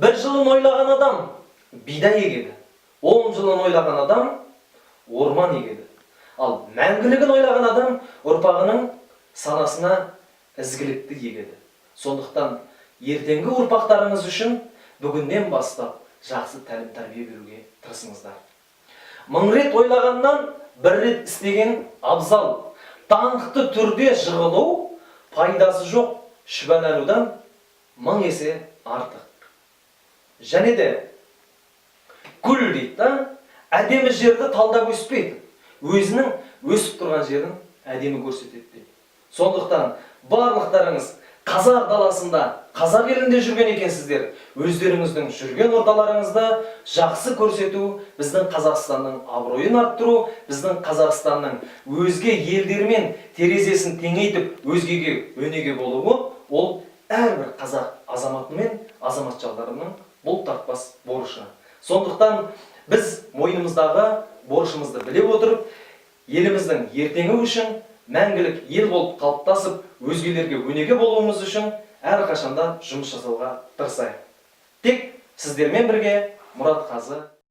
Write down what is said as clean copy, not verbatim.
Бір жылын ойлаған адам бидай егеді, 10 жылын ойлаған адам орман егеді, ал мәңгілігін ойлаған адам ұрпағының санасына ізгілікті егеді. Сондықтан ертеңгі ұрпақтарыңыз үшін бүгіннен бастап жақсы тәлім тәрбие беруге тырысыңыздар. 1000 рет ойлағаннан бір рет істеген абзал. Даңқты түрде жығылу пайдасы жоқ шүбәланудан 1000 есе артық. Және де гүл дейді да, әдемі жерді талдап өспейді, өзінің өсіп тұрған жерін әдемі көрсетеді дейді. Сондықтан барлықтарыңыз қазақ даласында, қазақ елінде жүрген екенсіздер. Өздеріңіздің жүрген орталарыңызды жақсы көрсету, біздің Қазақстанның абыройын арттыру, біздің Қазақстанның өзге елдермен терезесін теңейтіп, өзгеге өнеге болуы, ол әрбір қазақ азаматы мен азаматшаларының бұл тартпас борышы. Сондықтан біз мойнымыздағы борышымызды біле отырып, еліміздің ертеңі үшін, мәңгілік ел болып қалыптасып, өзгелерге өнеге болуымыз үшін әрқашанда жұмыс жасауға тырысайық. Тек сіздермен бірге Мұрат Қазы.